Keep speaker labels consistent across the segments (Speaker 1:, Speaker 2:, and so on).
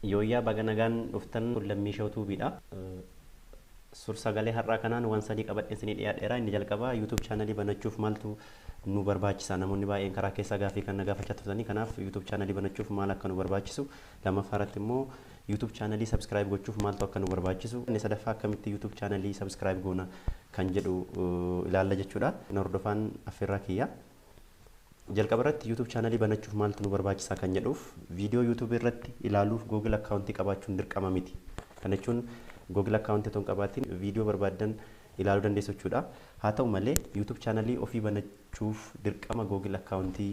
Speaker 1: Yooyyaa, baga nagaan dhuftan. Lammii Show Tubeiidha. Suur-sagalee har'aa kanaan waan sadii qabadheen isinii dhiyaadheera. Inni jalqabaa, YouTube channelii banachuuf maaltu nu barbaachisa? Namoonni baay'een karaa keessaa gaaffii kan na gaafachaa turtanii. Kanaaf YouTube channelii banachuuf maal akka nu barbaachisu, lammaffaa irratti immoo YouTube channelii subscribe gochuuf maaltu akka nu barbaachisu, inni sadaffaa akkamitti YouTube channelii subscribe goona kan jedhu ilaalla jechuudha. Na hordofaan affeerraa kiyya. Jalqaba irratti YouTube channelii banachuuf maaltu nu barbaachisa kan jedhuuf, viidiyoo YouTube irratti ilaaluuf Google accountii qabaachuun dirqama miti. Kana jechuun Google accountii otoo hin qabaatiin viidiyoo barbaaddan ilaaluu dandeessu jechuudha. Haa ta'u malee, YouTube channelii ofii banachuuf dirqama Google accountii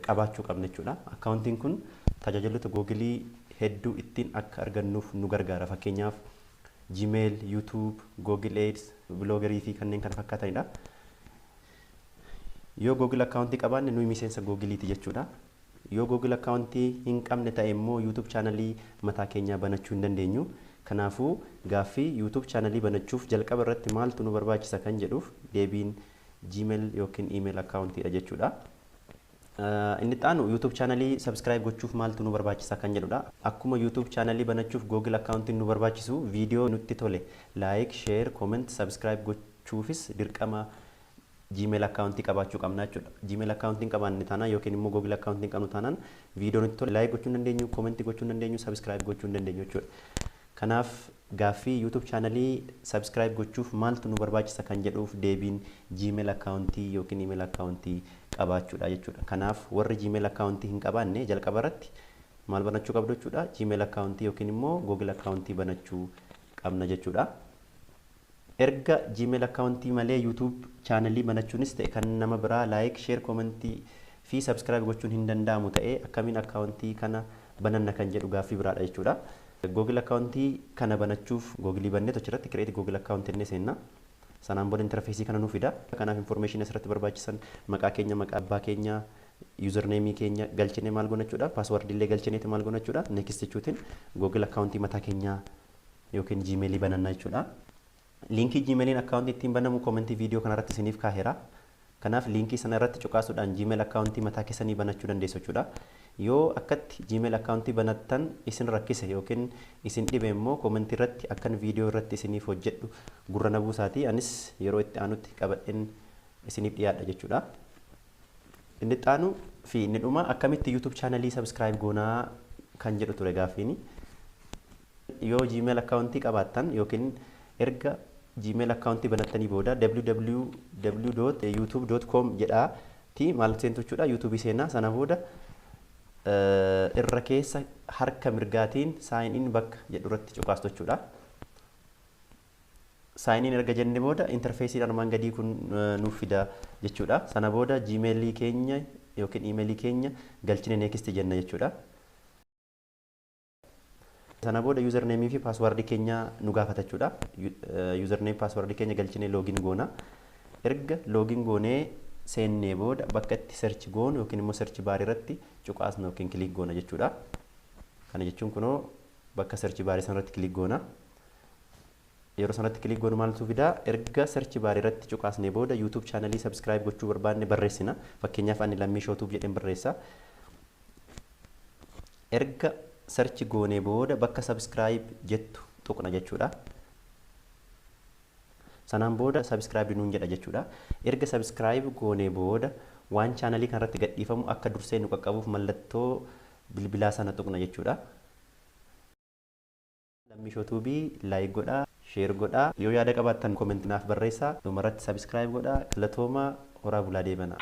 Speaker 1: qabaachuu qabna jechuudha. Accountiin kun tajaajiloota Googleii hedduu ittiin akka argannuuf nu gargaara. Fakkeenyaaf Gmail, YouTube, Google Ads, Bloggerii fi kanneen kana fakkaatanidha. Yoo Google accountii qabaanne nuyi miseensa Googleiiti jechuudha. Yoo Google accountii hin qabne ta'e immoo YouTube channelii mataa keenyaa banachuu hin dandeenyu. Kanaafuu gaaffii YouTube channelii banachuuf jalqaba irratti maaltu nu barbaachisa kan jedhuuf deebiin Gmail yookiin email accountiidha jechuudha. Inni itti aanu YouTube channelii subscribe gochuuf maaltu nu barbaachisa kan jedhudha. Akkuma YouTube channelii banachuuf Google accountiin nu barbaachisu, viidiyoo nutti tole like, share, comment, subscribe gochuufis dirqama Gmail accountii qabaachuu qabna jechuudha. Gmail accountii hin qabaanne taanaan yookiin immoo Google accountii hin qabnu taanaan viidiyoo nutti tole like gochuu hin dandeenyu, comment gochuu hin dandeenyu, subscribe gochuu hin dandeenyu jechuudha. Kanaaf gaaffii YouTube channelii subscribe gochuuf maaltu nu barbaachisa kan jedhuuf deebiin Gmail accountii yookiin email accountii qabaachuudha jechuudha. Kanaaf warri Gmail accountii hin qabaanne jalqaba irratti maal banachuu qabdu jechuudha? Gmail accountii yookiin immoo Google accountii banachuu qabna jechuudha. Erga Gmail accountii malee YouTube channelii banachuunis ta'e kan nama biraa like, share, commentii fi subscribe gochuun hin danda'amu ta'ee, akkamiin accountii kana bananna kan jedhu gaaffii biraadha jechuudha. Google accountii kana banachuuf Google bannee achirratti create Google account jennee seenna. Sanaan booda interfaceii kana nuu fida. Kanaaf information asirratti barbaachisan maqaa keenya, maqaa abbaa keenya, usernameii keenya galchinee maal goona jechuudha. Passwordii illee galchineeti maal goona jechuudha? Next jechuutiin Google accountii mataa keenyaa yookiin Gmailii bananna jechuudha. Linkii Gmailiin accountii ittiin banamu commentii viidiyoo kanarratti isiniif kaaheera. Kanaaf linkii sana irratti cuqaasuudhaan Gmail accountii mataa keessanii banachuu dandeessu jechuudha. Yoo akkatti Gmail accountii banattan isin rakkise yookiin isin dhibe immoo commentii irratti akkan viidiyoo irratti isiniif hojjedhu gurra na buusaatii, anis yeroo itti aanutti qabadheen isiniif dhiyaadha jechuudha. Inni itti aanu fi inni dhuma akkamitti YouTube channelii subscribe goonaa kan jedhu ture gaaffiini. Yoo Gmail accountii qabaattan yookiin erga Gmail accountii banattanii booda www.youtube.com jedhaati maal seentu jechuudha? YouTube seenaa. Sana booda irra keessa harka mirgaatiin sign in bakka jedhu irratti cuqaastu jechuudha. Sign in erga jenne booda interfaceiin armaan gadii kun nuuf fida jechuudha. Sana booda Gmailii keenya yookiin emailii keenya galchine next jenna jechuudha. Sana booda usernameii fi passwordii keenya nu gaafata jechuudha. Username, passwordii keenya galchinee login goona. Erga login goonee seennee booda bakka itti search goonu yookiin immoo search barii irratti cuqaasna yookiin click goona jechuudha. Kana jechuun kunoo bakka search barii sanarratti click goona. Yeroo sanatti click goonu maaltu fidaa? Erga search barii irratti cuqaasnee booda YouTube channelii subscribe gochuu barbaanne barreessina. Fakkeenyaaf ani Lammii Show Tube jedheen barreessa. Erga search goonee booda bakka subscribe jettu tuqna jechuudha. Sanaan booda subscribe nuun jedha jechuudha. Erga subscribe goonee booda waan channelii kanarratti gadhiifamu akka dursee nu qaqqabuuf mallattoo bilbilaa sana tuqna jechuudha. Lammii Show Tubeii like godhaa, share godhaa. Yoo yaada qabaattan commentii naaf barreessaa. Dhumarratti subscribe godhaa. Galatoomaa, horaa bulaa, deebanaa.